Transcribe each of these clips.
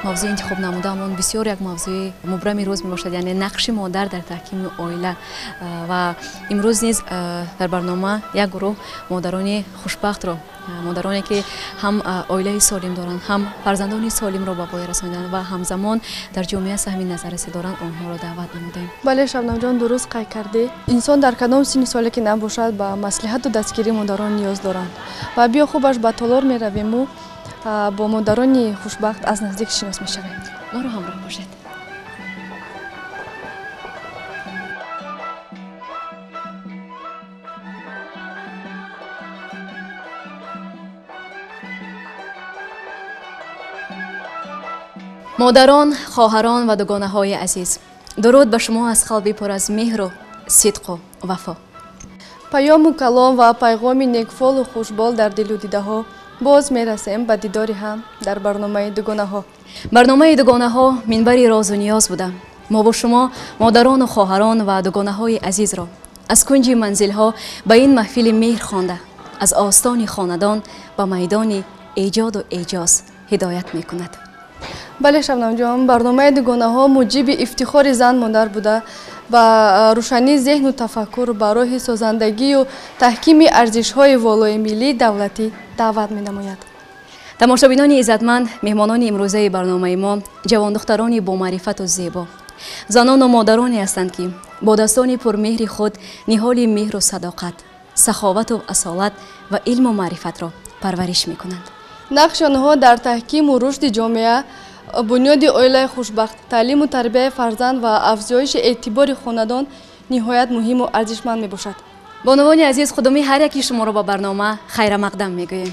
Мавзӯи интихоб намудаамон бисёр як мавзӯи мубрами рӯз мебошад, яъне нақши модар дар таҳкими оила. Ва имрӯз низ дар барнома як гурӯҳ модарони хушбахтро, модароне ки ҳам оилаи солим доранд, ҳам фарзандони солимро ба воя расонданд ва ҳамзамон дар ҷомеа саҳми назаррасӣ доранд, онҳоро даъват намудаем. Бале, Шабнамҷон, дуруст қайд кардӣ. Инсон дар кадом синни соле ки набошад, ба маслиҳату дастгирии модарон ниёз доранд. Ва биё хубаш ба толор меравиму бо модарони хушбахт аз наздик шинос мешавем. Моро ҳамроҳ бошед. Модарон, хоҳарон ва дугонаҳои азиз, дуруд ба шумо аз қалби пур аз меҳру сидқу вафо. Паёму калом ва пайғоми некфолу хушбол дар дилу дидаҳо, боз мерасем ба дидори ҳам дар барномаи дугонаҳо. Барномаи дугонаҳо минбари розу ниёз буда. Мо бо шумо модарону хоҳарон ва дугонаҳои азизро аз кунҷи манзилҳо ба ин маҳфили меҳр хонда, аз остони хонадон ба майдони эҷоду эъҷоз ҳидоят мекунад. Бале, Шабнамҷон, барномаи дугонаҳо муҷиби ифтихори зан модар буда, ба рӯшании зеҳну тафаккур, ба роҳи созандагию таҳкими арзишҳои волои миллии давлатӣ даъват менамояд. Тамошобинони иззатманд, меҳмонони имрӯзаи барномаи мо ҷавондухтарони бомаърифату зебо, занону модароне ҳастанд, ки бо дастони пурмеҳри худ ниҳоли меҳру садоқат, саховату асолат ва илму маърифатро парвариш мекунанд. Нақши онҳо дар таҳкиму рушди ҷомеа, бунёди оилаи хушбахт, таълиму тарбияи фарзанд ва афзоиши эътибори хонадон ниҳоят муҳиму арзишманд мебошад. Бонувони азиз, худуми ҳар яки шуморо ба барнома хайрамақдам мегӯем.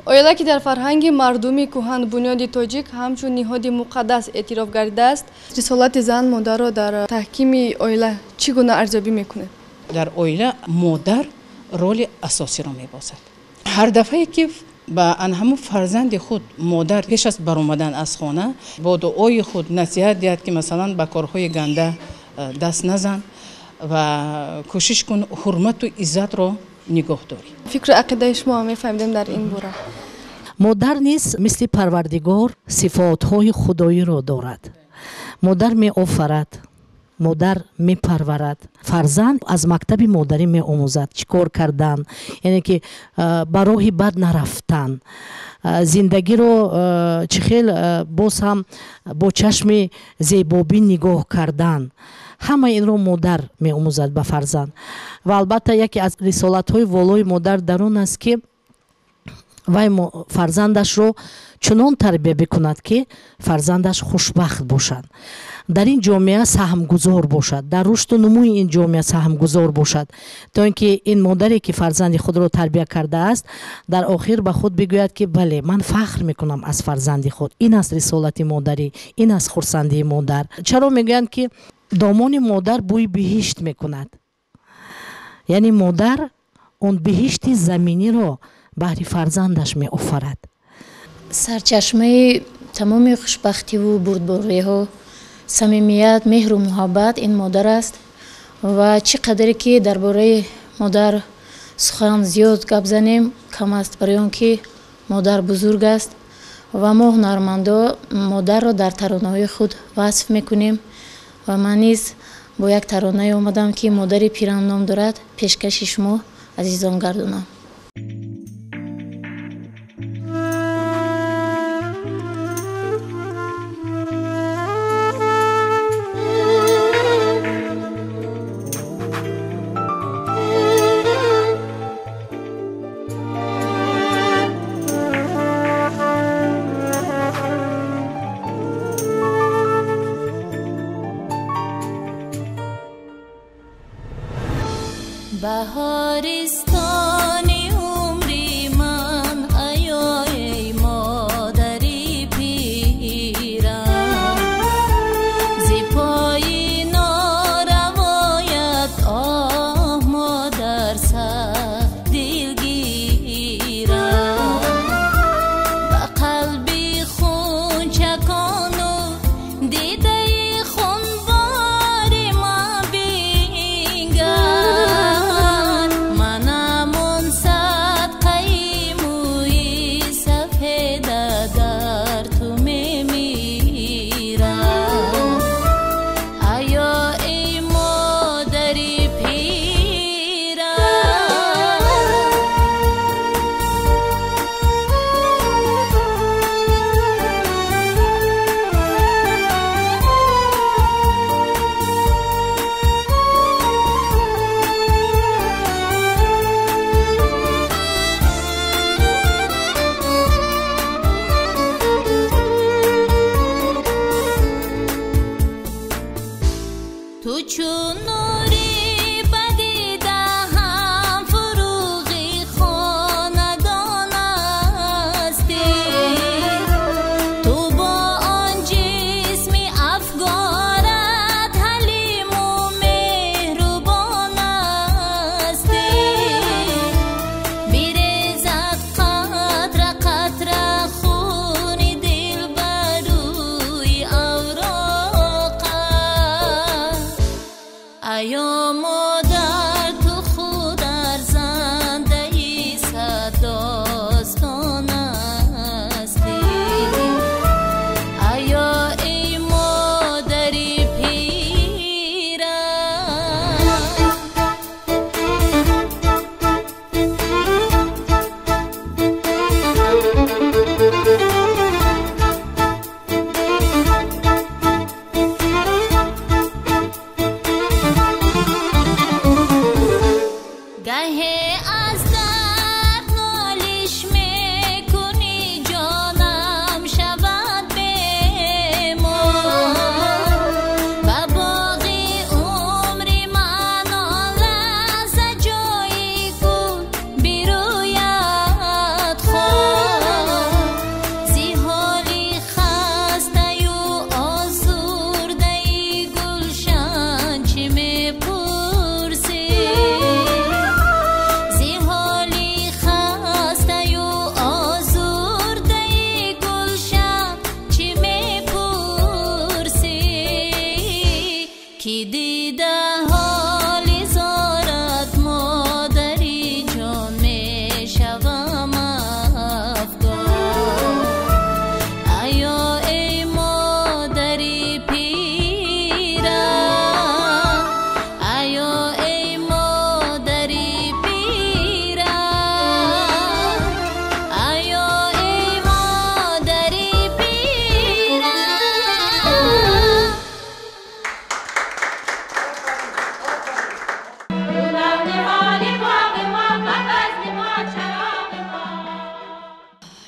Оила, ки дар фарҳанги мардуми кӯҳан бунёди тоҷик ҳамчун ниҳоди муқаддас эътироф гардидааст, рисолати зан модарро дар таҳкими оила чӣ гуна арзёбӣ мекунед? Дар оила модар роли асосиро мебозад. Ҳар дафъае ки ба ҳамун фарзанди худ модар пеш аз баромадан аз хона бо дуои худ насиҳат диҳад, ки масалан ба корҳои ганда даст назан ва кӯшиш кун ҳурмату иззатро нигоҳ дорӣ. Фикру ақидаи шумо мефаҳмидем дар ин бора. Модар низ мисли Парвардигор сифотҳои худоиро дорад. Модар меофарад, модар мепарварад. Фарзанд аз мактаби модарӣ меомӯзад чӣ кор кардан, яъне ки ба роҳи бад нарафтан, зиндагиро чӣ хел боз ҳам бо чашми зебобин нигоҳ кардан. Ҳама инро модар меомӯзад ба фарзанд. Ва албатта яке аз рисолатҳои волои модар дар он аст, ки вай фарзандашро чунон тарбия бикунад, ки фарзандаш хушбахт бошад, дар ин ҷомеа саҳмгузор бошад, дар рушду нумӯи ин ҷомеа саҳмгузор бошад, то ин ки ин модаре ки фарзанди худро тарбия кардааст, дар охир ба худ бигӯяд, ки бале, ман фахр мекунам аз фарзанди худ. Ин аст рисолати модарӣ, ин аст хурсандии модар. Чаро мегӯянд, ки домони модар бӯи биҳишт мекунад? Яъне модар он биҳишти заминиро баҳри фарзандаш меофарад. Сарчашмаи тамоми хушбахтиву бурдбориҳо, самимият, меҳру муҳаббат ин модар аст. Ва чӣ қадаре ки дар бораи модар сухан зиёд гап занем, кам аст, барои он ки модар бузург аст ва мо ҳунармандо модарро дар таронаҳои худ васф мекунем. Ва ман низ бо як таронае омадам, ки модари пирам ном дорад, пешкаши шумо азизон гардонам. Баҳористони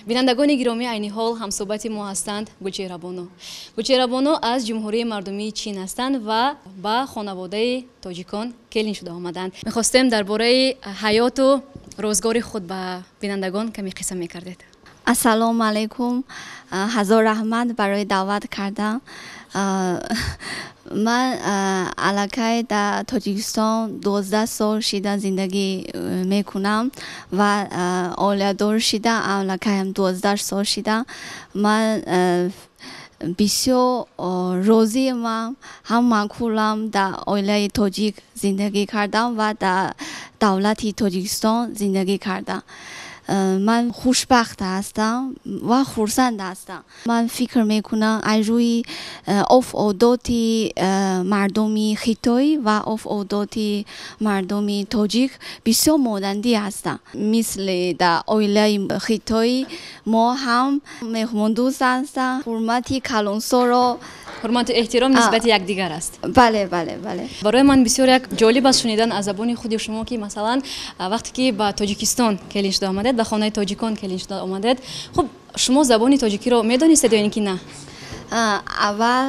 Бинандагони гиромӣ, айни ҳол ҳамсӯҳбати мо ҳастанд Гулчеҳрабону. Гулчеҳрабону аз Ҷумҳурии Мардумии Чин ҳастанд ва ба хонаводаи тоҷикон келин шуда омаданд. Мехостем дар бораи ҳаёту рӯзгори худ ба бинандагон каме қисса мекардед. Ассалому алайкум, ҳазор раҳмат барои даъват кардан. Ман аллакай дар Тоҷикистон 12 сол шида зиндагӣ мекунам ва оиладор шида аллакайам 12 сол шида. Ман бисёр розиам, ҳам маъқулам дар оилаи тоҷик зиндагӣ кардам ва дар давлати Тоҷикистон зиндагӣ кардам. Ман хушбахт ҳастам ва хурсанд ҳастам. Ман фикр мекунам, аз рӯи урф одоти мардуми хитой ва урф одоти мардуми тоҷик бисёр монандӣ ҳастанд. Мисли дар оилаи хитой мо ҳам меҳмондӯст ҳастам, ҳурмати калонсоро, ҳурмату эҳтиром нисбати якдигар аст. Бале, бале, бале. Барои ман бисёр як ҷолиб аст шунидан аз забони худи шумо, ки масалан вақте ки ба Тоҷикистон келин шуда омадед, ба хонаи тоҷикон келин шуда омадед, хуб, шумо забони тоҷикиро медонистед ё ин ки на? Аввал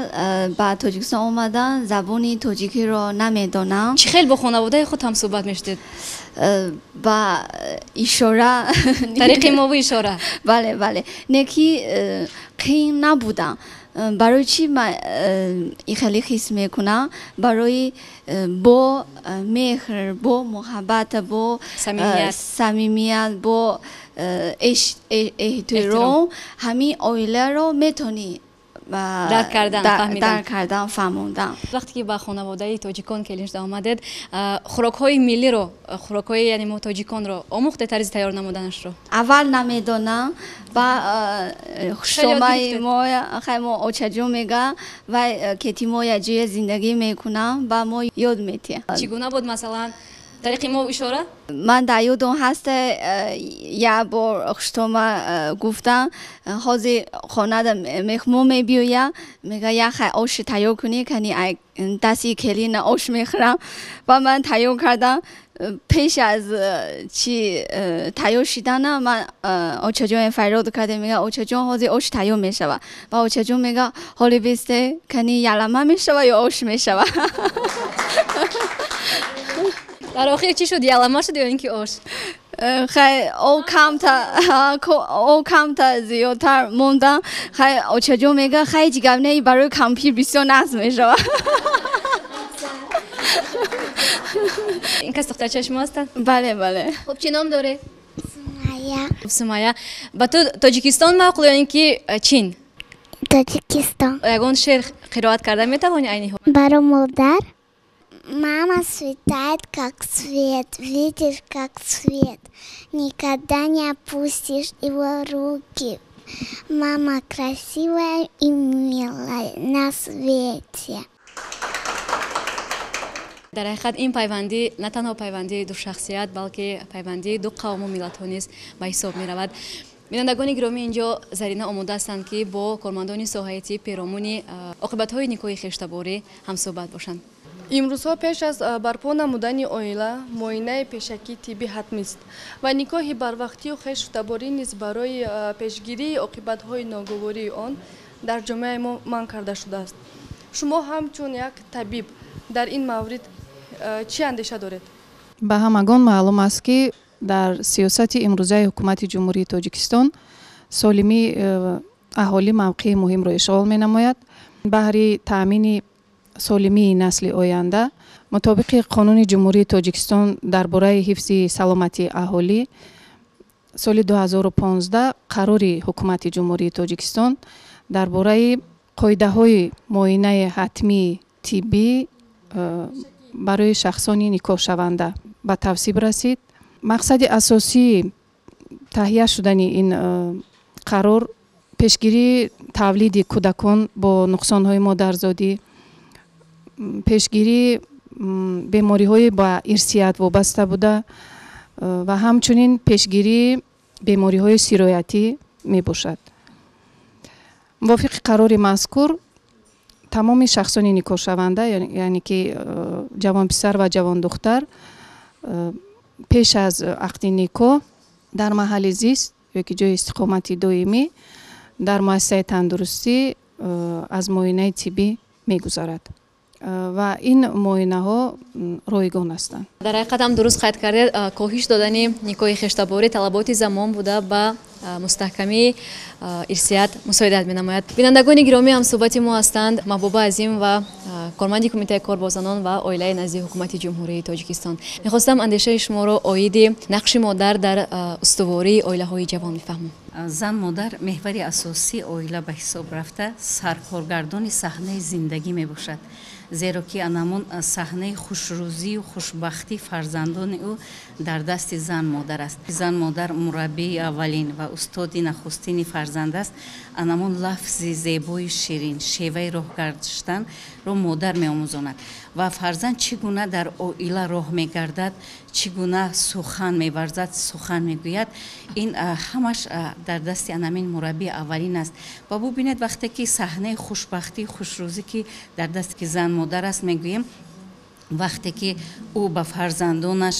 ба Тоҷикистон омадан забони тоҷикиро намедонам. Чӣ хел бо хонаводаи худ ҳамсӯҳбат мешудед? Ба ишора. Тариқи мову ишора. Бале, бале. Не ки қиин набудам. Барои чӣ ман ин хеле ҳис мекунам? Барои бо меҳр, бо муҳаббат, бо самимият, бо эҳтиром ҳамин оиларо метавонӣ дарк кардан, фаҳмидан. Дарк кардан, фаҳмондан. Вақте ки ба хонаводаи тоҷикон келин шуда омадед, хӯрокҳои миллиро, хӯрокҳои яъне мо тоҷиконро омӯхте, тарзи тайёр намуданашро? Аввал намедонам, ба хушомаи мо, хай мо очаҷон мега, вай кети мо якҷоя зиндагӣ мекунам, ба мо ёд метиҳад. Чӣ гуна буд, масалан? Тариқи мо ишора? Ман дар ёдам ҳаст, як бор хуштома гуфтам, ҳозир хонада меҳмон мебиёяд, мега як хай ош тайёр кунӣ, кани дасти келина ош мехӯрам. Ва ман тайёр кардам. Пеш аз чи тайёр шидана ман очаҷон фарёд кардем, мега очаҷон, ҳозир ош тайёр мешавад. Ва очаҷон мега ҳоли бисте, кани ялама мешава ё ош мешава? Дар охир чӣ шуд, ялама шуд ё ин ки ош? Хай, о камта зиёдтар мондам. Хай, очаҷон мега хай, ҷигар не, барои кампир бисёр нағз мешава. Ин кас духтарчаи шумо ҳастанд? Бале, бале. Хуб, чӣ ном доред? Сумая. Сумая, ба ту Тоҷикистон маъқул ё ин ки Чин? Тоҷикистон. Ягон шеър қироат карда метавонӣ айни ҳол? Барои модар. Мама светает, как свет, видишь, как свет. Никогда не опустишь его руки. Мама красивая и милая на свете. Дар ҳақиқат ин пайвандӣ на танҳо пайвандии ду шахсият, балки пайвандии ду қавму миллатҳо низ ба ҳисоб меравад. Бинандагони гиромӣ, инҷо Зарина омода ҳастанд, ки бо кормандони соҳаи тиб перомуни оқибатҳои никоҳи хештаборӣ ҳамсӯҳбат бошанд. Имрӯзҳо пеш аз барпо намудани оила муоинаи пешакии тиббӣ ҳатмист ва никоҳи барвақтию хештаборӣ низ барои пешгирии оқибатҳои ногувории он дар ҷомеаи мо манъ карда шудааст. Шумо ҳамчун як табиб дар ин маврид чӣ андеша доред? Ба ҳамагон маълум аст, ки дар сиёсати имрӯзаи ҳукумати Ҷумҳурии Тоҷикистон солимии аҳолӣ мавқеи муҳимро ишғол менамояд. Баҳри таъмини солимии насли оянда мутобиқи қонуни Ҷумҳурии Тоҷикистон дар бораи ҳифзи саломатии аҳолӣ соли 2015 қарори ҳукумати Ҷумҳурии Тоҷикистон дар бораи қоидаҳои муоинаи ҳатмии тиббӣ барои шахсони никоҳшаванда ба тавсиб расид. Мақсади асосии таҳия шудани ин қарор пешгирии тавлиди кӯдакон бо нуқсонҳои модарзодӣ, пешгирии бемориҳои ба ирсият вобаста буда ва ҳамчунин пешгирии бемориҳои сироятӣ мебошад. Мувофиқи қарори мазкур тамоми шахсони никоҳшаванда, яъне ки ҷавонписар ва ҷавондухтар, пеш аз ақди никоҳ дар маҳалли зист ё ки ҷои истиқомати доимӣ дар муассисаи тандурустӣ аз муоинаи тиббӣ мегузарад ва ин муоинаҳо ройгон ҳастанд. Дар ҳақиқат ҳам дуруст қайд кардед, коҳиш додани никоҳи хештаборӣ талаботи замон буда ба мустаҳкамии ирсият мусоидат менамояд. Бинандагони гиромӣ, ҳамсӯҳбати мо ҳастанд Маҳбуба Азим ва корманди Кумитаи кор бо занон ва оилаи назди Ҳукумати Ҷумҳурии Тоҷикистон. Мехостам андешаи шуморо оиди нақши модар дар устувории оилаҳои ҷавон бифаҳмам. Зан модар меҳвари асосии оила ба ҳисоб рафта, саркоргардони саҳнаи зиндагӣ мебошад, зеро ки анамон саҳнаи хушрӯзию хушбахтии фарзандони ӯ дар дасти зан модар аст. Зан модар мураббии аввалин ва устоди нахустини фарзанд аст. Анамон лафзи зебои ширин, шеваи роҳ гаштанро модар меомӯзонад ва фарзанд чӣ гуна дар оила роҳ мегардад, чӣ гуна сухан меварзад, сухан мегӯяд, ин ҳамаш дар дасти анамин мураббии аввалин аст. Ва бубинед, вақте ки саҳнаи хушбахтӣ, хушрӯзӣ ки дар дасти зан модар аст, мегӯем, вақте ки ӯ ба фарзандонаш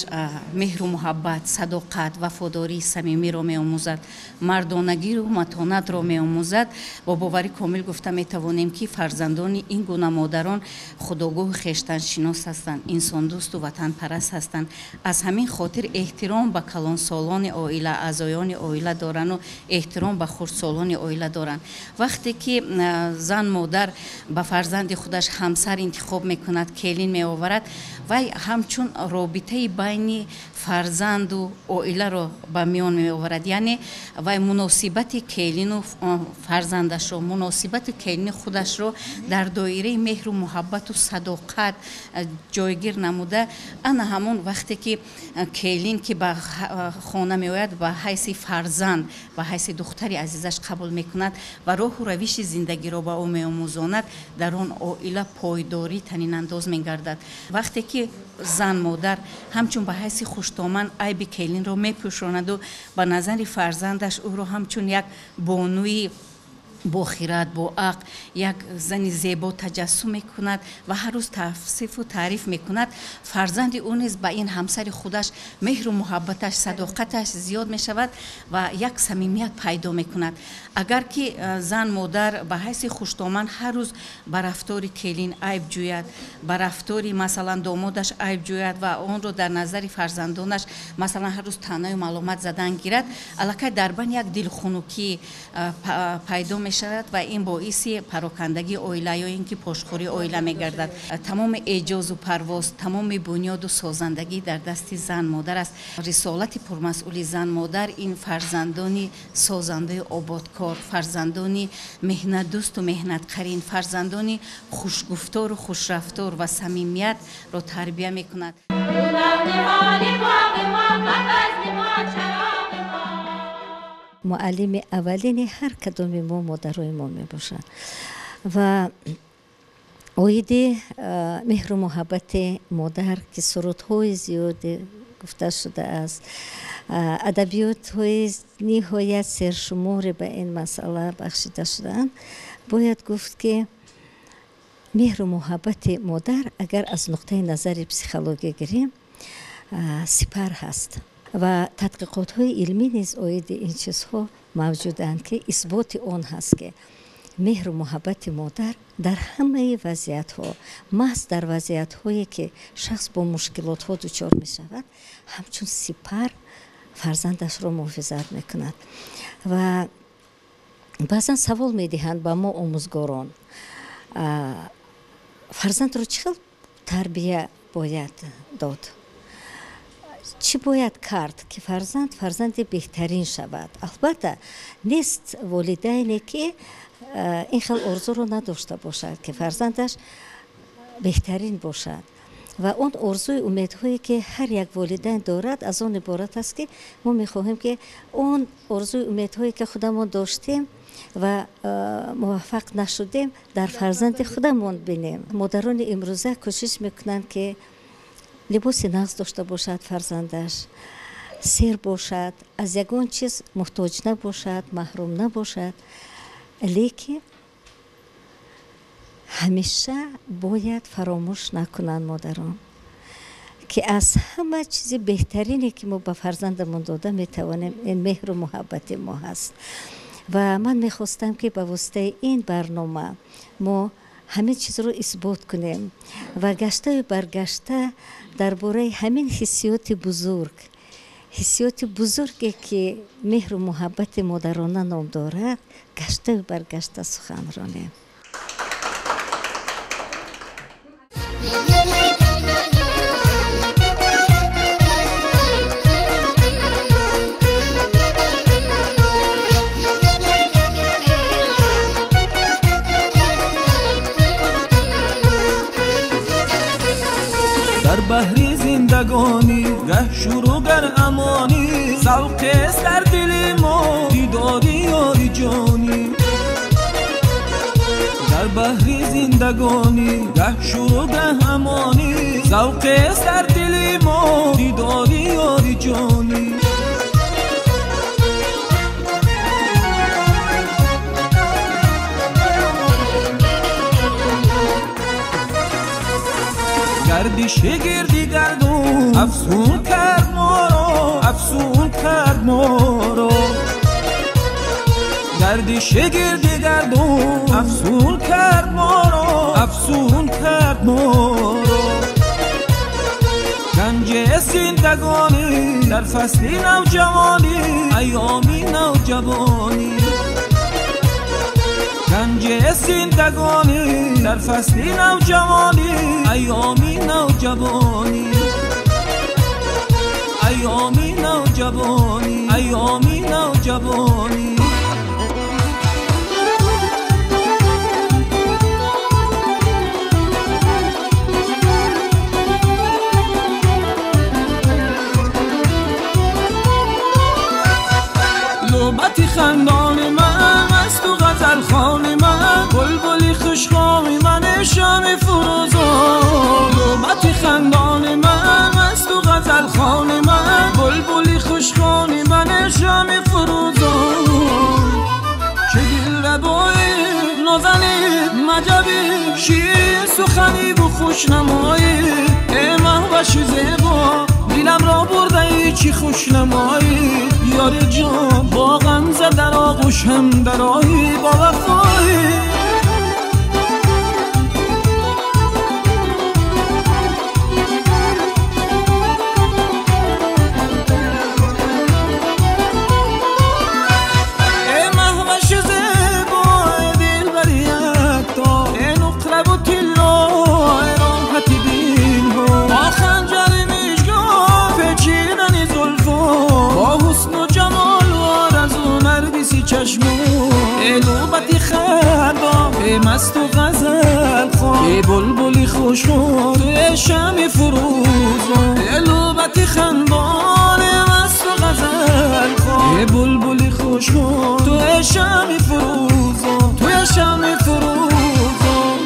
меҳру муҳаббат, садоқат, вафодории самимиро меомӯзад, мардонагиру матонатро меомӯзад, бо боварӣ комил гуфта метавонем, ки фарзандони ин гуна модарон худогоҳу хештаншинос ҳастанд, инсондӯсту ватанпараст ҳастанд. Аз ҳамин хотир эҳтиром ба калонсолони оила, аъзоёни оила дорану эҳтиром ба хурдсолони оила доранд. Вақте ки зан модар ба фарзанди худаш ҳамсар интихоб мекунад, келин меоварад, вай ҳамчун робитаи байни фарзанду оиларо ба миён меоварад. Яъне вай муносибати келину фарзандашро, муносибати келини худашро дар доираи меҳру муҳаббату садоқат ҷойгир намуда, ана ҳамон вақте ки келин ки ба хона меояд, ба ҳайси фарзанд, ба ҳайси духтари азизаш қабул мекунад ва роҳу равиши зиндагиро ба ӯ меомӯзонад, дар он оила пойдорӣ танинандоз мегардад. Вақте ки зан модар ҳамчун ба ҳайси хуштоман айби келинро мепӯшонаду ба назари фарзандаш ӯро ҳамчун як бонуи бохират, бо ақл, як зани зебо таҷассум мекунад ва ҳар рӯз тавсифу таъриф мекунад, фарзанди ӯ низ ба ин ҳамсари худаш меҳру муҳаббаташ, садоқаташ зиёд мешавад ва як самимият пайдо мекунад. Агар ки зан модар ба ҳайси хуштоман ҳар рӯз ба рафтори келин айб ҷӯяд, ба рафтори масалан домодаш айб ҷӯяд ва онро дар назари фарзандонаш масалан ҳар рӯз таънаю маломат задан гирад, аллакай дар байн як дилхунукӣ пайдо мешавад ва ин боиси парокандагии оила ё ин ки пошхӯрии оила мегардад. Тамоми эъҷозу парвоз, тамоми бунёду созандагӣ дар дасти зан модар аст. Рисолати пурмасъули зан модар ин фарзандони созандаи ободкор, фарзандони меҳнатдӯсту меҳнатқарин, фарзандони хушгуфтору хушрафтор ва самимиятро тарбия мекунад. Муаллими аввалини ҳар кадоми мо модарои мо мебошад ва оиди меҳру муҳаббати модар, ки сурудҳои зиёде гуфта шудааст, адабиётҳои ниҳоят сершуморе ба ин масъала бахшида шудаанд, бояд гуфт, ки меҳру муҳаббати модар, агар аз нуқтаи назари психология гирем, сипар ҳаст ва тадқиқотҳои илмӣ низ оиди ин чизҳо мавҷуданд, ки исботи он ҳаст, ки меҳру муҳаббати модар дар ҳамаи вазъиятҳо, маҳз дар вазъиятҳое ки шахс бо мушкилотҳо дучор мешавад, ҳамчун сипар фарзандашро муҳофизат мекунад. Ва баъзан савол медиҳанд ба мо омӯзгорон: фарзандро чӣ хел тарбия бояд дод, чӣ бояд кард, ки фарзанд фарзанди беҳтарин шавад? Албатта, нест волидайне, ки ин хел орзуро надошта бошад, ки фарзандаш беҳтарин бошад. Ва он орзуи умедҳое, ки ҳар як волидайн дорад, аз он иборат аст, ки мо мехоҳем, ки он орзуи умедҳое, ки худамон доштем ва муваффақ нашудем, дар фарзанди худамон бинем. Модарони имрӯза кӯшиш мекунанд, ки либоси нағз дошта бошад фарзандаш, сер бошад, аз ягон чиз муҳтоҷ набошад, маҳрум набошад. Лекин ҳамеша бояд фаромӯш накунанд модарон, Ки аз ҳама чизи беҳтарине ки мо ба фарзандамон дода метавонем, ин меҳру муҳаббати мо ҳаст. Ва ман мехостам, ки ба воситаи ин барнома мо ҳамин чизро исбот кунем ва гаштаю баргашта дар бораи ҳамин ҳиссиёти бузург, ҳиссиёти бузурге ки меҳру муҳаббати модарона ном дорад, гаштаю баргашта сухан ронем. Дар баҳри зиндагонӣ гаҳ шуру гар амонӣ, завқест дар дили мо дидори ёри ҷонӣ. Дар баҳри зиндагонӣ гаҳ шуру гаҳ амонӣ, завқест дар дили мо дидори ёри ҷонӣ. Гардиши гирди гардун афсун кард моро, афсун кард моро. Гардиши гирди гардун афсун кард моро, афсун кард моро. Ганҷи зиндагонӣ дар фасли навҷавонӣ, айёми навҷавонӣ. Ганҷи зиндагонӣ дар фасли навҷавонӣ, айёми навҷавонӣ, айёми навҷавонӣ, айёми навҷавонӣ. Лӯбати хандони ман масту ғазалхони ман, булбули хушхоми ман, шами фурӯзон. Лӯбати хандони ман масту ғазалхони ман, булбули хушхони ман, шами фурӯзон. Чӣ дилрабои нозанин маҷабӣ, шир суханиву хушнамоӣ, э маҳваши зебо дилам ро бурдаӣ, чӣ хушнамоӣ. Ёри ҷон бо ғамза дар оғӯшам дароӣ, бо вафоӣ. Э маҳваши зебо, э дилбари якто, э нуқраву тилло, э роҳати дилҳо, бо ханҷари мижгон печидани зулфо, бо ҳусну ҷамолу орзу наргиси чашмо. Э лӯбати хандон, э масту ғазалхон, э булбули хушхон, ту э шами фурӯзон. Э лӯбати хандон, э масту ғазалхон, э булбули хушхон, ту э шами фурӯзон, ту э шами фурӯзон.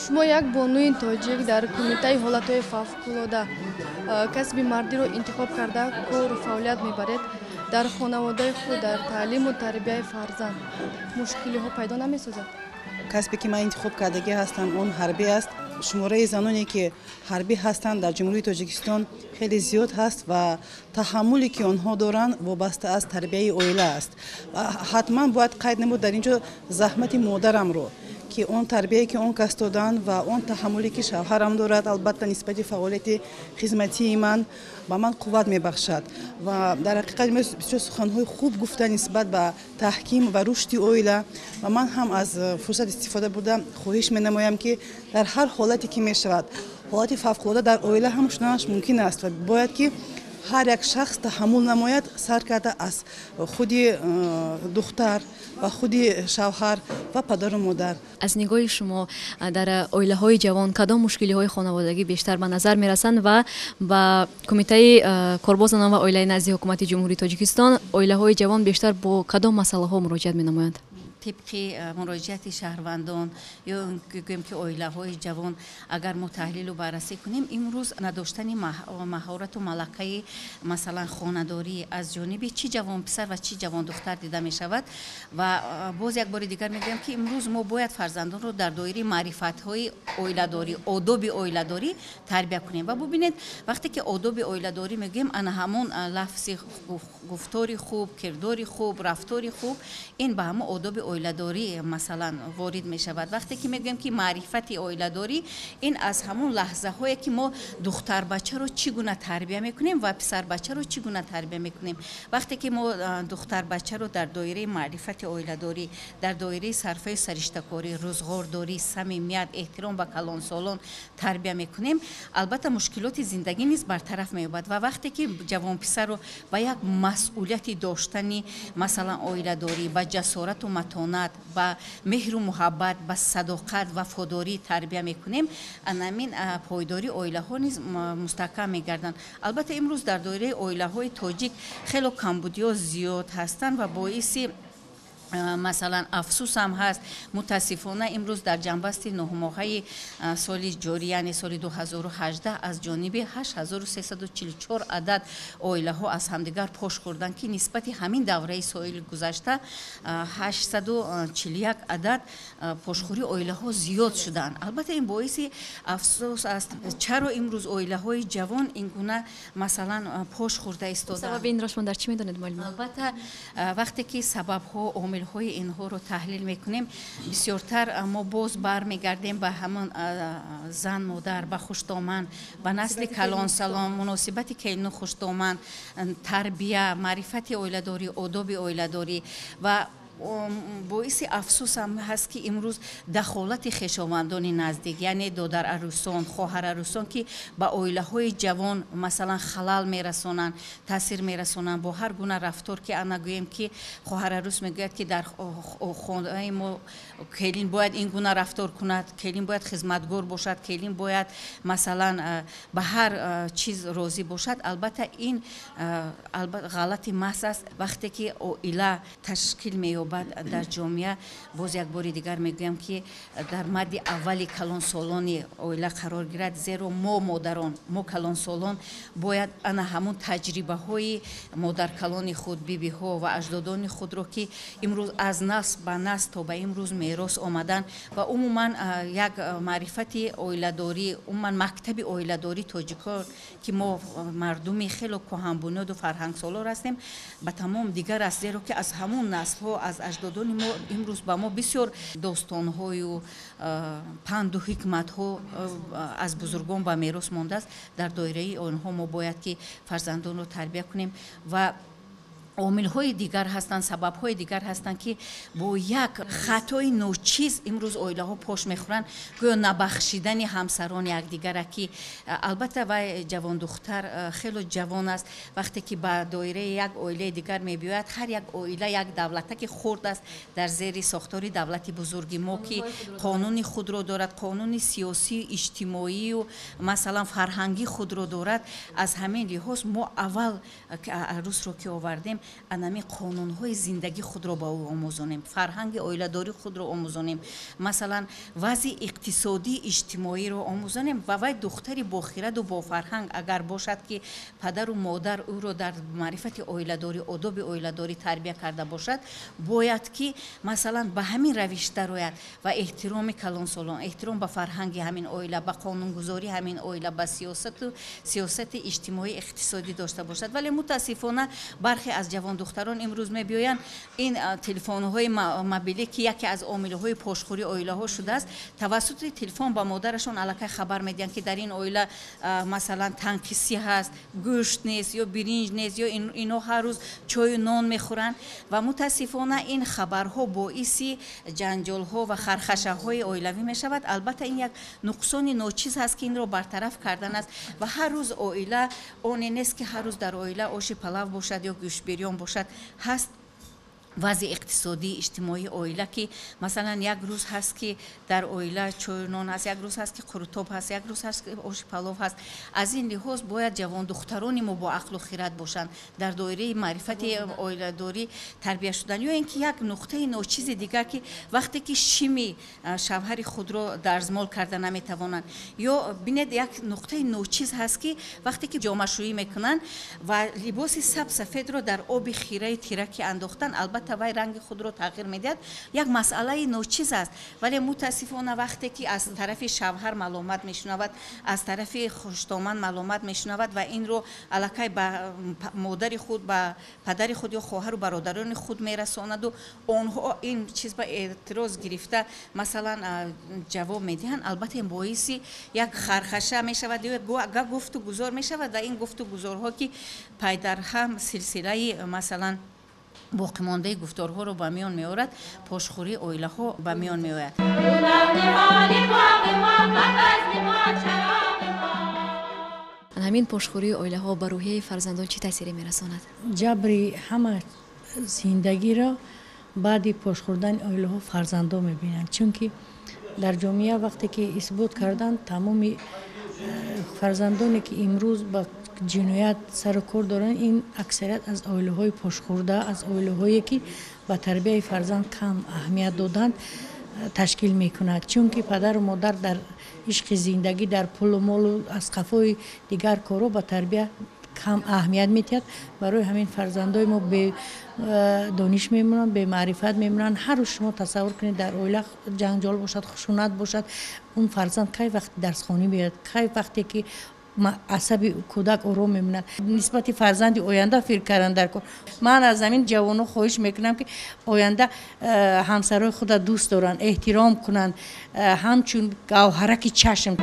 Шумо як бонуи тоҷик дар кумитаи ҳолатҳои фавқулода касби мардиро интихоб карда кору фаъолият мебаред. Дар хонаводаи худ, дар таълиму тарбияи фарзанд мушкилиҳо пайдо намесозад? Касбе ки ман интихоб кардагӣ ҳастам, он ҳарбӣ аст. Шумораи заноне ки ҳарбӣ ҳастанд дар Ҷумҳурии Тоҷикистон хеле зиёд ҳаст ва таҳаммуле ки онҳо доранд вобаста аз тарбияи оила аст. Ва ҳатман бояд қайд намуд дар ин ҷо заҳмати модарамро, ки он тарбияе ки он кас доданд ва он таҳаммуле ки шавҳарам дорад, албатта нисбати фаъолияти хизматии ман ба ман қувват мебахшад. Ва дар ҳақиқат бисёр суханҳои хуб гуфта нисбат ба таҳким ва рушди оила, ва ман ҳам аз фурсат истифода бурда хоҳиш менамоям, ки дар ҳар ҳолате ки мешавад, ҳолати фавқулода дар оила ҳам шуданаш мумкин аст ва бояд ки ҳар як шахс таҳаммул намояд, сар карда аз худи духтар ва худи шавҳар ва падару модар. Аз нигоҳи шумо дар оилаҳои ҷавон кадом мушкилиҳои хонаводагӣ бештар ба назар мерасанд ва ба кумитаи корбо занон ва оилаи назди ҳукумати Ҷумҳурии Тоҷикистон оилаҳои ҷавон бештар бо кадом масъалаҳо муроҷиат менамоянд? Тибқи муроҷиати шаҳрвандон ё гӯем ки оилаҳои ҷавон, агар мо таҳлилу баррасӣ кунем, имрӯз надоштани маҳорату малакаи, масалан, хонадорӣ аз ҷониби чӣ ҷавонписар ва чӣ ҷавондухтар дида мешавад. Ва боз як бори дигар мегӯям, ки имрӯз мо бояд фарзандонро дар доираи маърифатҳои оиладорӣ, одоби оиладорӣ тарбия кунем. Ва бубинед, вақте ки одоби оиладорӣ мегӯем, ана ҳамон лафзи гуфтори хуб, кирдори хуб, рафтори хуб, ин ба ҳамон одоби оиладорӣ, масалан, ворид мешавад. Вақте ки мегӯем ки маърифати оиладорӣ, ин аз ҳамон лаҳзаҳое ки мо духтарбачаро чӣ гуна тарбия мекунем ва писарбачаро чӣ гуна тарбия мекунем. Вақте ки мо духтарбачаро дар доираи маърифати оиладорӣ, дар доираи сарфаи сариштакорӣ, рӯзғордорӣ, самимият, эҳтиром ба калонсолон тарбия мекунем, албатта мушкилоти зиндагӣ низ бартараф меёбад. Ва вақте ки ҷавонписарро ба як масъулияти доштани, масалан, оиладорӣ, ба ҷасорату матонат, ба меҳру муҳаббат, ба садоқат, вафодорӣ тарбия мекунем, анамин пойдории оилаҳо низ мустаҳкам мегарданд. Албатта, имрӯз дар доираи оилаҳои тоҷик хело камбудиҳо зиёд ҳастанд ва боиси, масалан, афсӯсам ҳаст. Мутаассифона, имрӯз дар ҷанбасти 9 моҳаи соли ҷорӣ, яъне соли 2018, аз ҷониби 8344 адад оилаҳо аз ҳамдигар пош хӯрданд, ки нисбати ҳамин давраи соли гузашта 841 адад пошхӯрии оилаҳо зиёд шуданд. Албатта, ин боиси афсӯс аст. Чаро имрӯз оилаҳои ҷавон ин гуна, масалан, пош хӯрда истодаанд? Сабаби инро шумо дар чӣ медонед, муаллима? Албатта, вақте ки сабабҳо, омилҳои инҳоро таҳлил мекунем, бисёртар мо боз бармегардем ба ҳамон зан, модар, ба хуштоман, ба насли калонсалон, муносибати келину хуштоман, тарбия, маърифати оиладорӣ, одоби оиладорӣ. Ва боиси афсӯсам ҳаст, ки имрӯз дахолати хешовандони наздик, яъне додарарӯсон, хоҳарарӯсон, ки ба оилаҳои ҷавон, масалан, халал мерасонанд, таъсир мерасонанд бо ҳар гуна рафтор, ки ана гӯем ки хоҳарарӯс мегӯяд, ки дар хонаи мо келин бояд ин гуна рафтор кунад, келин бояд хизматгор бошад, келин бояд, масалан, ба ҳар чиз розӣ бошад. Албатта, ин ғалати маҳз аст. Вақте ки оила ташкил меёбад дар ҷомеа, боз як бори дигар мегӯям, ки дар мадди аввали калонсолони оила қарор гирад, зеро мо модарон, мо калонсолон бояд ана ҳамон таҷрибаҳои модаркалони худ, бибиҳо ва аҷдодони худро, ки имрӯз аз насл ба насл то ба имрӯз мерос омаданд, ва умуман як маърифати оиладорӣ, умуман мактаби оиладорӣ тоҷикон, ки мо мардуми хело кӯҳанбунёду фарҳангсолор ҳастем, ба тамом дигар аст, зеро ки аз ҳамон наслҳо, аз аҷдодони мо имрӯз ба мо бисёр достонҳою панду ҳикматҳо аз бузургон ба мерос мондааст. Дар доираи онҳо мо бояд ки фарзандонро тарбия кунем. Ва омилҳои дигар ҳастанд, сабабҳои дигар ҳастанд, ки бо як хатои ночиз имрӯз оилаҳо пош мехӯранд, гӯё набахшидани ҳамсарони якдигара, ки албатта вай ҷавондухтар хело ҷавон аст. Вақте ки ба доираи як оилаи дигар мебиёяд, ҳар як оила як давлатаки хурд аст дар зери сохтори давлати бузурги мо, ки қонуни худро дорад, қонуни сиёсию иҷтимоию, масалан, фарҳангӣ худро дорад. Аз ҳамин лиҳоз мо аввал арӯсро ки овардем, анами қонунҳои зиндагӣ худро ба ӯ омӯзонем, фарҳанги оиладорӣ худро омӯзонем, масалан, вазъи иқтисодии иҷтимоиро омӯзонем. Ва вай духтари бохираду бофарҳанг агар бошад, ки падару модар ӯро дар маърифати оиладорӣ, одоби оиладорӣ тарбия карда бошад, бояд ки, масалан, ба ҳамин равиш дарояд ва эҳтироми калонсолон, эҳтиром ба фарҳанги ҳамин оила, ба қонунгузории ҳамин оила, ба сиёсати иҷтимоӣ, иқтисодӣ дошта бошад. Вале мутаассифона, бархе аз ҷавондухтарон имрӯз мебиёянд, ин телефонҳои мобилӣ, ки яке аз омилҳои пошхӯрии оилаҳо шудааст, тавассути телефон ба модарашон аллакай хабар медиҳанд, ки дар ин оила, масалан, танқисӣ ҳаст, гӯшт нест ё биринҷ нест, ё ино ҳар рӯз чою нон мехӯранд. Ва мутаассифона, ин хабарҳо боиси ҷанҷолҳо ва хархашаҳои оилавӣ мешавад. Албатта, ин як нуқсони ночиз ҳаст, ки инро бартараф кардан аст. Ва ҳар рӯз оила оне нест, ки ҳар рӯз дар оила оши палав бошад ё гӯштбирён бошад, ҳаст. Вазъи иқтисодии иҷтимоии оила, ки масалан як рӯз ҳаст, ки дар оила чою нон ҳаст, як рӯз ҳаст, ки қурутоб ҳаст, як рӯз ҳаст, ки оши палов ҳаст. Аз ин лиҳоз бояд ҷавондухтарони мо бо ақлу хират бошанд, дар доираи маърифати оиладорӣ тарбия шудан. Ё ин ки як нуқтаи ночизи дигар, ки вақте ки шими шавҳари худро дарзмол карда наметавонанд, ё бинед, як нуқтаи ночиз ҳаст, ки вақте ки ҷомашӯӣ мекунанд ва либоси саб-сафедро дар оби хираи тираки андохтан, албатта вай ранги худро тағйир медиҳад. Як масъалаи ночиз аст, вале мутаассифона вақте ки аз тарафи шавҳар маломат мешунавад, аз тарафи хуштоман маломат мешунавад ва инро аллакай ба модари худ, ба падари худ ё хоҳару бародарони худ мерасонаду онҳо ин чиз ба эътироз гирифта, масалан, ҷавоб медиҳанд, албатта ин боиси як хархаша мешавад ё гуфту гузор мешавад ва ин гуфту гузорҳо, ки пайдарҳам силсилаи, масалан, боқимондаи гуфторҳоро ба миён меорад, пошхӯрии оилаҳо ба миён меояд. Ҳамин пошхӯрии оилаҳо ба рӯҳияи фарзандон чӣ таъсире мерасонад? Ҷабри ҳама зиндагиро баъди пошхӯрдани оилаҳо фарзандон мебинанд, чунки дар ҷомеа вақте ки исбот карданд, тамоми фарзандоне ки имрӯз ба ҷиноят сару кор доранд, ин аксарият аз оилаҳои пошхӯрда, аз оилаҳое ки ба тарбияи фарзанд кам аҳамият доданд, ташкил мекунад. Чунки падару модар дар ишқи зиндагӣ, дар пулу молу аз қафои дигар корҳо ба тарбия кам аҳамият медиҳад. Барои ҳамин фарзандои мо бедониш мемонанд, бемаърифат мемонанд. Ҳар рӯз шумо тасаввур кунед, дар оила ҷанҷол бошад, хушунат бошад, он фарзанд кай вақти дарсхонӣ меояд, кай вақте ки асаби кӯдак ором мемонад? Нисбати фарзанди оянда фикр кардан дар кор. Ман аз ҳамин ҷавонҳо хоҳиш мекунам, ки оянда ҳамсарои худро дӯст доранд, эҳтиром кунанд, ҳамчун гавҳараки чашм.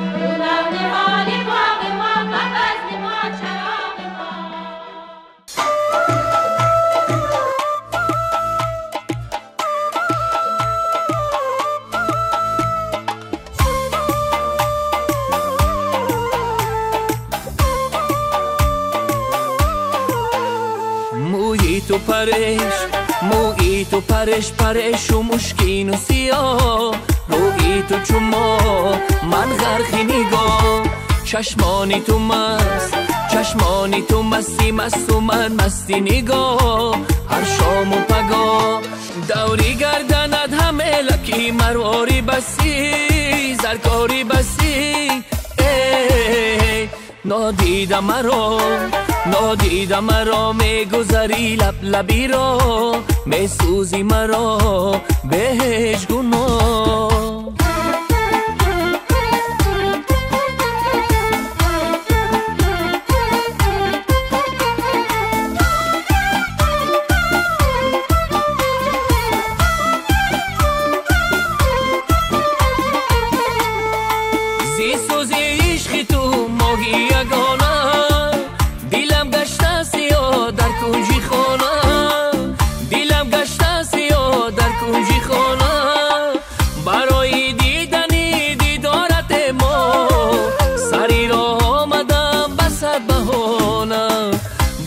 تو پرش مویی تو پرش پرش و مشکین و سیاه رویی تو چوما من غرقی نگاه چشمانی تو مست چشمانی تو مستی مست و من مستی نگاه هر شام و پگاه دوری گردند همه لکی مرواری بسی زرکاری بسی ای نادیده مرا نادیده مرا میگذری لب لبی را میسوزی مرا به هیچ گناه. زی سوزی عشق تو ماهی یگانه دلم گشته سیاه در کنجی خانه دلم گشته سیاه در کنجی خانه برای دیدنی دیدارت ما سری راه آمدم به صد بهانه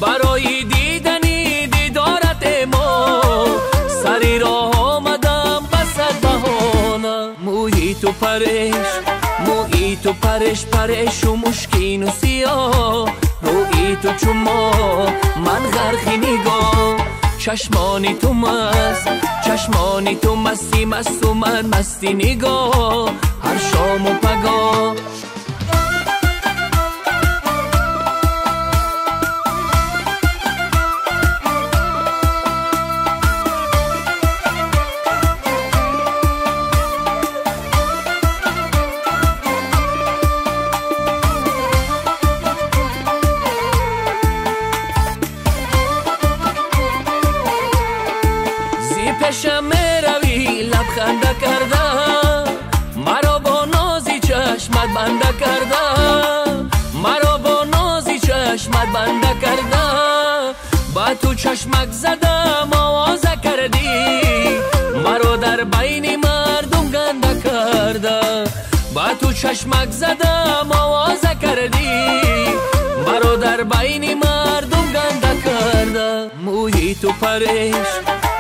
برای دیدنی دیدارت ما سری راه آمدم به صد بهانه مویی تو پرش مویی تو پرش پرش و مشکین و سیاه رویی تو چوما من غرقی نگاه چشمانی تو مست چشمانی تو مستی مست و من مستی نگاه هر شام و پگاه. پیشم میروی لبخنده کرده مرا با نازی چشمت بنده کرده مرا با نازی چشمت بنده کرده با تو چشمک زدم آوازه کردی مرا در بین مردم گنده کرده با تو چشمک زدم آوازه کردی مرا در بین مردم گنده کرده مویی تو پرش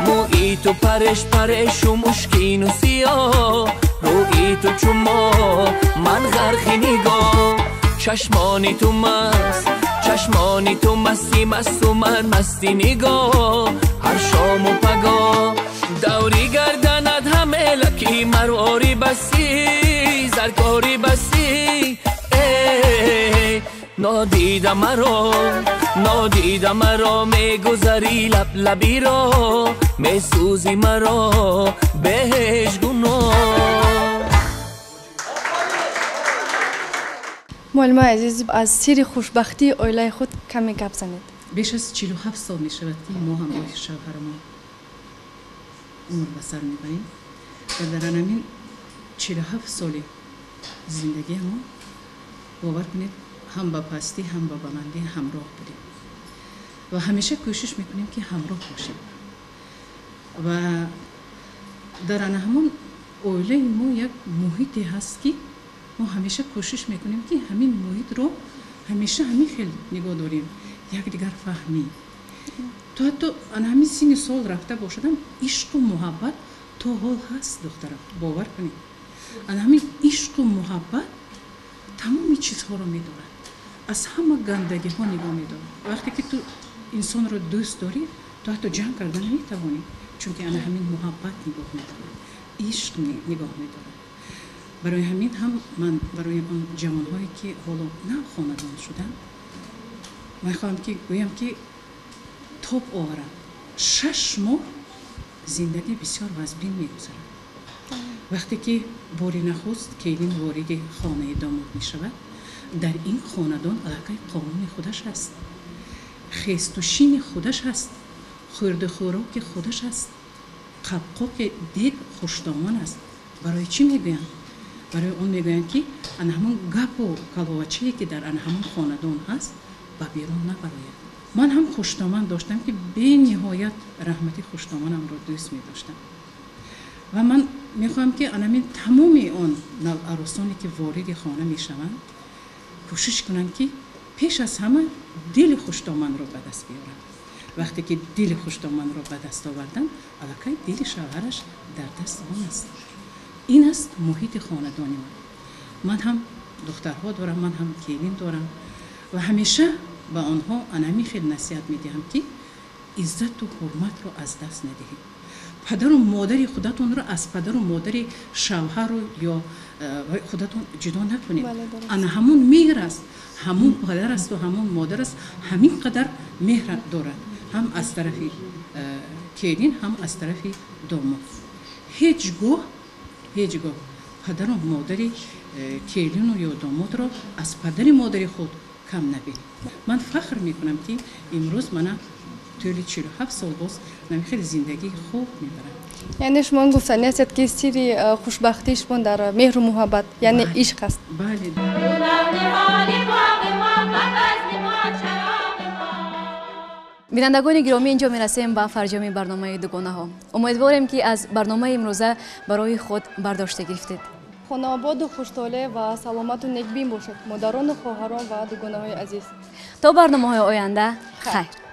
مویی ту пареш парешу мушкину сиёҳ, рӯи ту чу моҳ, ман ғарқи нигоҳ. Чашмони ту маст, чашмони ту масти масту ман масти нигоҳ, ҳар шому пагоҳ. Даври гарданат ҳаме лаки марвори басӣ, заркори басӣ. Нодида маро, нодида маро, мегузари лаблабиро, месӯзи маро беҳеҷ гуноҳ. Муаллимаи азиз, аз сирри хушбахтии оилаи худ каме гап занед. Беш аз 47 сол мешавад, ки мо ҳамроҳи шавҳарамон умр ба сар мебарем ва дар ҳамин 47 соли зиндагиамон, бовар кунед, ҳам ба пастӣ, ҳам ба баландӣ ҳамроҳ будем ва ҳамеша кӯшиш мекунем, ки ҳамроҳ бошем. Ва дар ана ҳамон оилаи мо як муҳите ҳаст, ки мо ҳамеша кӯшиш мекунем, ки ҳамин муҳитро ҳамеша ҳамин хел нигоҳ дорем, якдигар фаҳмӣ. То ҳатто ана ҳамин синни сол рафта бошадам, ишқу муҳаббат то ҳол ҳаст, духтарам, бовар кунед. Ана ҳамин ишқу муҳаббат тамоми чизҳоро медорад, аз ҳама гандагиҳо нигоҳ медорад. Вақте ки ту инсонро дӯст дорӣ, ту ҳатто ҷанг карда наметавонӣ, чунки ана ҳамин муҳаббат нигоҳ медорад, ишқ нигоҳ медорад. Барои ҳамин ҳам ман барои он ҷавонҳое, ки ҳоло нав хонадон шуданд, мехоҳам ки гӯям, ки тоб оваранд. 6 моҳ зиндагӣ бисёр вазбин мегузарад. Вақте ки бори нахуст келин вориди хонаи домод мешавад, дар ин хонадон аллакай қонуни худаш аст, хесту шини худаш аст, хӯрду хӯроки худаш аст, қабқоқи дег хушдоман аст. Барои чӣ мегӯянд? Барои он мегӯянд, ки ана ҳамон гапу каловачие, ки дар ана ҳамон хонадон ҳаст, ба берун набарояд. Ман ҳам хушдоман доштам, ки бениҳоят раҳмати хушдоманамро дӯст медоштам. Ва ман мехоҳам, ки анамин тамоми он наварӯсоне, ки вориди хона мешаванд, кӯшиш кунанд, ки пеш аз ҳама дили хушдоманро ба даст биёранд. Вақте ки дили хушдоманро ба даст оварданд, аллакай дили шавҳараш дар даст он аст. Ин аст муҳити хонадони ман. Ман ҳам духтарҳо дорам, ман ҳам келин дорам ва ҳамеша ба онҳо анами хел насиҳат медиҳам, ки иззату ҳурматро аз даст надиҳед. Падару модари худатонро аз падару модари шавҳару ё худатон ҷудо накунед. Ана ҳамон меҳр аст, ҳамон падар асту ҳамон модар аст, ҳамин қадар меҳр дорад ҳам аз тарафи келин, ҳам аз тарафи домод. Ҳеҷ гоҳ, ҳеҷ гоҳ падару модари келину ё домодро аз падари модари худ кам набинед. Ман фахр мекунам, ки имрӯз мана тӯли 47 сол боз хеле зиндагии хуб мебарам. Яъне шумо гуфтани ҳастед, ки сирри хушбахтии шумо дар меҳру муҳаббат, яъне ишқ аст. Бале. Бинандагони гиромӣ, инҷо мерасем ба фарҷоми барномаи дугонаҳо. Умедворем, ки аз барномаи имрӯза барои худ бардошта гирифтед. Хонаободу хуштолеъ ва саломату некбин бошед, модарону хоҳарон ва дугонаҳои азиз. То барномаҳои оянда, хайр.